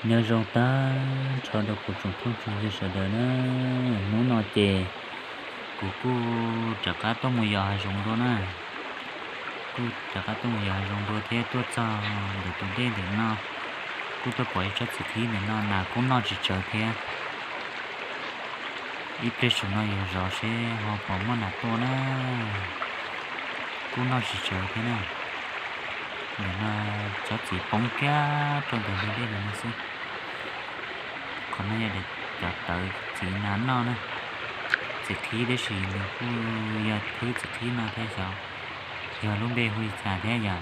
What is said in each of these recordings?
Nyob zoo tag nrho rau kuv tsoom phooj tsoom ywg sawv daws na. Hnub no ces kuv kuj rov qab tuaj mus yos hav zoov dua na. Kuj rov qab tuaj mus yos hav zoov dua thiab tuaj txog ntawm tus dej ntawm no, kuj tuaj pom ib tsob txiv qhib ntawm no nas kuj noj tsis tsawg thiab. Ib pliag saum no yuav zov seb ho puas muaj nas tuaj na. Kuj noj tsis tsawg thiab na. Ntawm no tsob txiv poob kiag rau ntawm ntug dej ntawm no xwb. Qhov no yog cov tawv txiv nas noj na. Txiv qhib tab sis nws kuj yog thwb txiv qhib no thiab xyov yog lub npe hu li cas thiab yom.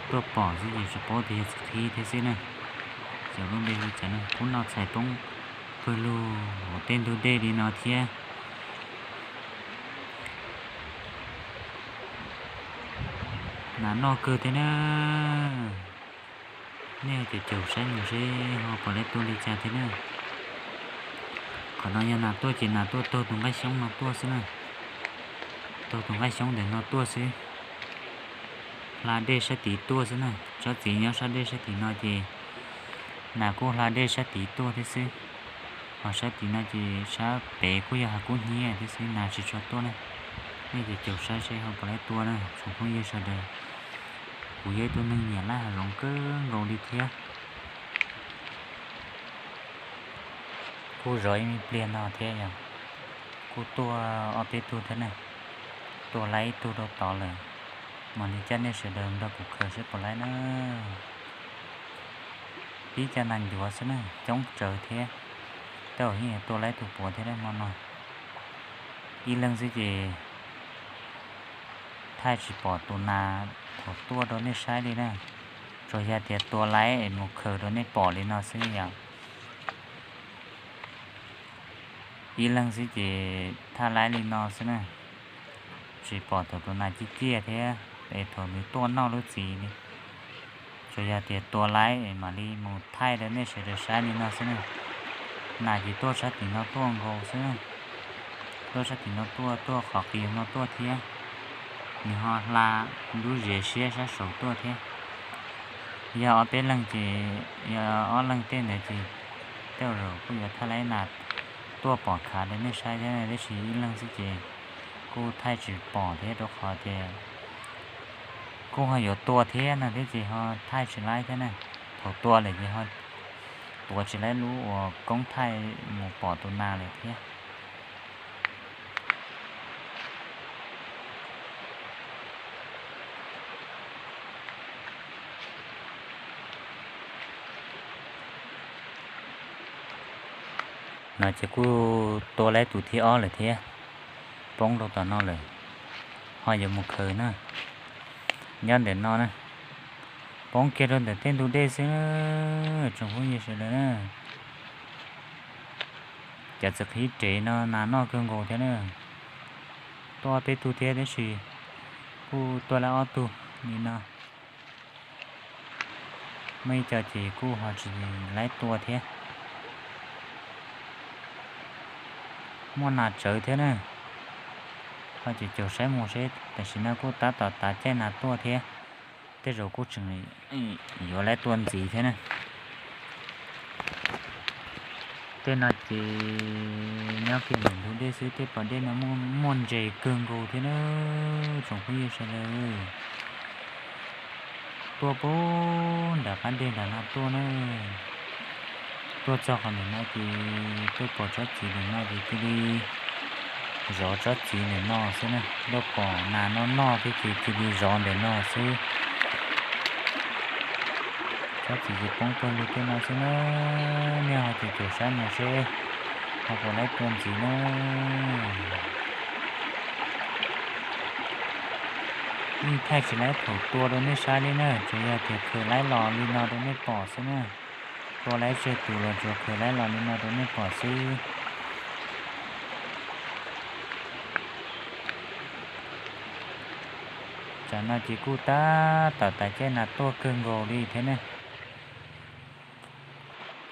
Tuaj pom xwb ces tsuas paub tias yog txiv qhib thiab xwb na. Xyov lub npe hu li cas na, kuj noj txhais poob pawg lug hauv tej ntug dej li no thiab. Nas noj kawg thiab na. Nej caum caum saib mus seb ho puas laib tua li cas thiab na. Qhov no yog nas tuaj ces nas tuaj taug tus nqaij xyoob no tuaj xwb na. Taug tus nqaij xyoob ntawm no tuaj xwb. Hla dej sab tid tuaj xwb na. Tsob txiv nyob sab dej sab tim no ces nas kuj hla dej sab tid tuaj thiab xwb. Ho sab tim no ces sab pem kuj yog hav kub hnyiab thiab xwb, nas tsis tshua tuaj na. Nej caum caum saib seb ho puas laib tua na tsoom phooj ywg sawv daws. Kuv yog ib tug neeg nyiam laij hav zoov kawg nkaus li thiab. Kuj zov ib me pliag no thiab yog kuj tuaj ob peb tug thiab na. Tua laib ib tug rau tod lawm, mam li coj nej sawv daws nrog kuv khaws seb puas laib na. Tib cov nas ncuav xwb na, coob tsawv thiab. Tej zaum yeej yuav tua laib tus puav thiab hmo no. Ib leeg xwb ces thaij tsis pom tus nas thaum tuaj rau nej saib li na. Tsuas yog tias tua laib es mus khaws rau nej pom li no xwb yom. Ib leeg xwb ces thaij laib li no xwb na. Tsis pom thaum tus nas ciaj ciaj thiab es thaum nws tuaj noj lub txiv li. Tsuas yog tias tua laib es mam li mus thaij rau nej sawv daws saib li no xwb na. Nas ces tuaj sab tim no tuaj nkaus xwb. Tuaj sab tim no tuaj, tuaj qhov qis no tuaj thiab. Nws ho hla lub ziav siab sab saud tuaj thiab. Yog ob peb leeg ces, yog ob leeg tej ntawd ces tej zaum kuj yuav thaij laib nas tuaj pom khav rau nej saib thiab, tab sis ib leeg xwb ces kuj thaij tsis pom thiab rau qhov tias kuj ho yuav tua thiab no thiab ces ho thaij tsis laib thiab na. Thaum tua lawm ces ho tuav tsis laib lub uas koob thaij mus pom tus nas lawm thiab. No ces kuj tua laib tus thib ob lawm thiab, poob rau tom no lawm, ho yuav mus khaws na. Nyob ntawm no na, poob kiag rau ntawm tej ntug dej xwb, tsoom phooj ywg sawv daws na. Cov txiv qhib rev no nas noj kawg nkaus thiab na. Tuaj peb tug thiab tab sis kuj tuaj laib ob tug li no. Muaj ib co ces kuj ho tsis laib tua thiab. Muaj nas tsawv thiab na, ho caum caum saib mus seb tam sim no kuj tab tom tav caij nas tuaj thiab, tej zaum kuj tseem yuav laib tua ntxiv thiab na. Tej no ces nyob kiag ntawm ntug dej xwb, tej pas dej no muaj ntses kawg nkaus thiab na, tsoom phooj ywg sawv daws. Tuaj puag nram qab deg nram no tuaj na. Tuaj txog qhov ntawm no ces tuaj pom tsob txiv ntawm no ces cia li zov tsob txiv ntawm no xwb na. Tuaj pom nas noj noj thiab ces cia li zov ntawm no xwb. Tsob txiv ces poob pawg lug tej no xwb na. Nej ho caum caum saib mus seb ho puas laib tua ntxiv na. Yeej thaij tsis laib thaum tua rau nej saib li na, tsuas yog tias khaws laib los li no rau nej pom xwb na. Tua laib tsawg tus los tsuas khaws laib los li no rau nej pom xwb. Tsam no ces kuj tab tom tav caij nas tuaj kawg nkaus li thiab ne.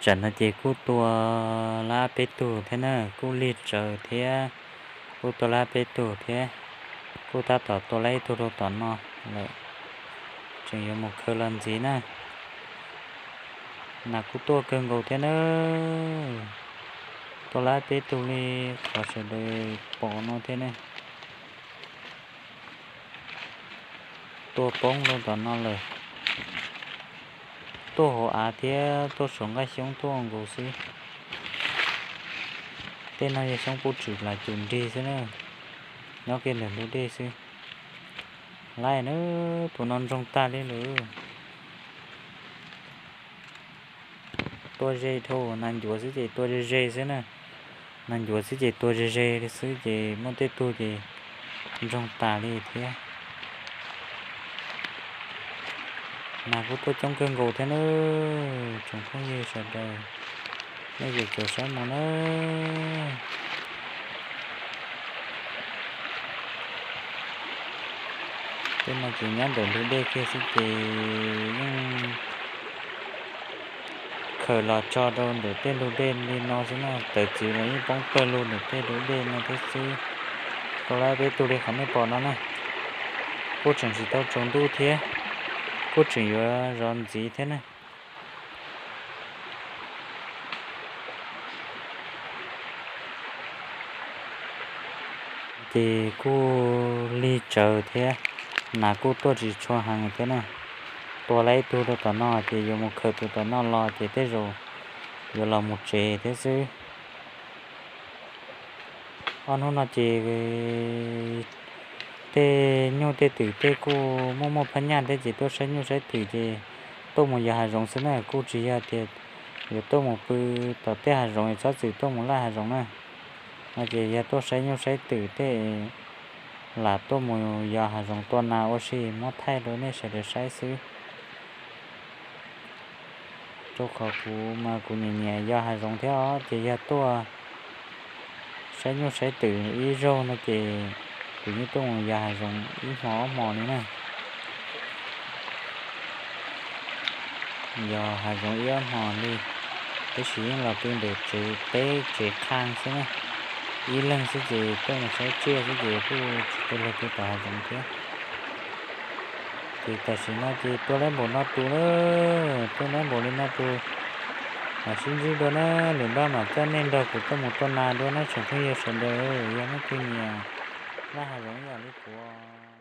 Tsam no ces kuj tua lab peb tug thiab na, kuj lig tsawv thiab, kuj tua lab peb tug thiab, kuj tab tom tua lab ib tug rau tom no lawm, tseem yuav mus khaws los ntxiv na. Nas kuj tuaj kawg nkaus thiab na. Tuaj lab peb tug li qhov sawv daws pom no thiab ne. Tuaj poob rau tom no lawm. Tuaj hauv av thiab tuaj saum nqaij xyoob tuaj nkaus xwb. Tej no yog xyoob pub tshwm lam cum nrig xwb na. Nyob kiag ntawm ntug dej xwb. Laib na, tus no ntsoog tag li lawm. Tua ze dhau, nas ncuav xwb ces tua ze ze xwb na. Nas ncuav xwb ces tua ze ze li xwb ces muaj tej tug ces ntsoog tas li thiab. Nas kuj tuaj coob kawg nkaus thiab na. Tsoom phooj ywg sawv daws, nej yuav tsum saib mus na. Tej no ces nyob ntawm ntug dej kiag xwb ces yeej khaws los tso rau ntawm tej ntug dej li no xwb na, tawv txiv los yeej poob pawg lug ntawm tej ntug dej no thiab xwb. Rau lawm peb tug li qhov nej pom no na, kuj tseem tsis tau tsaus ntuj thiab, kuj tseem yuav zov ntxiv thiab na. Ces kuj lig tsawv thiab, nas kuj tuaj tsis tshua heev thiab na. Tua lawm ib tug rau tom no ces yuav mus khaws tus tom no los ces tej zaum yuav los mus tsev thiab xwb. Ob hnub no ces tej nyuj tej twm tej kuj muaj muaj phab nyaj thiab ces tuaj saib nyuj saib twm ces tuaj mus yos hav zoov xwb na, kuj tsis yog tias yuav tuaj mus pw tom tej hav zoov es txhob txwm tuaj mus laj hav zoov na. No ces yog tuaj saib nyuj saib twm tej, lam tuaj mus yos hav zoov tua nas ua si muab thaij rau nej sawv daws saib xwb. Rau qhov kuv mas kuv nyiam nyiam yos hav zoov thiab os, ces yog tuaj saib nyuj saib twm ib zaug no ces kuv yeej tuaj mus yos hav zoov ib hmos ob hmos li na. Yos hav zoov ib ob hmos li, tab sis yeej los pw ntawm tsev teb tsev qhaj xwb na. Ib leeg xwb ces tuaj mus saib tsiaj xwb ces kuj tsis tu lug pw tom hav zoov thiab. Ces tam sim no ces tua lawm npaum no tus lawm, tua lawm npaum li no tus. Mam sib ntsib dua na, lwm npaj mam coj nej nrog kuv tuaj mus tua nas dua na tsoom phooj ywg sawv daws, yog leej twg nyiam laj hav zoov ib yam li kuv.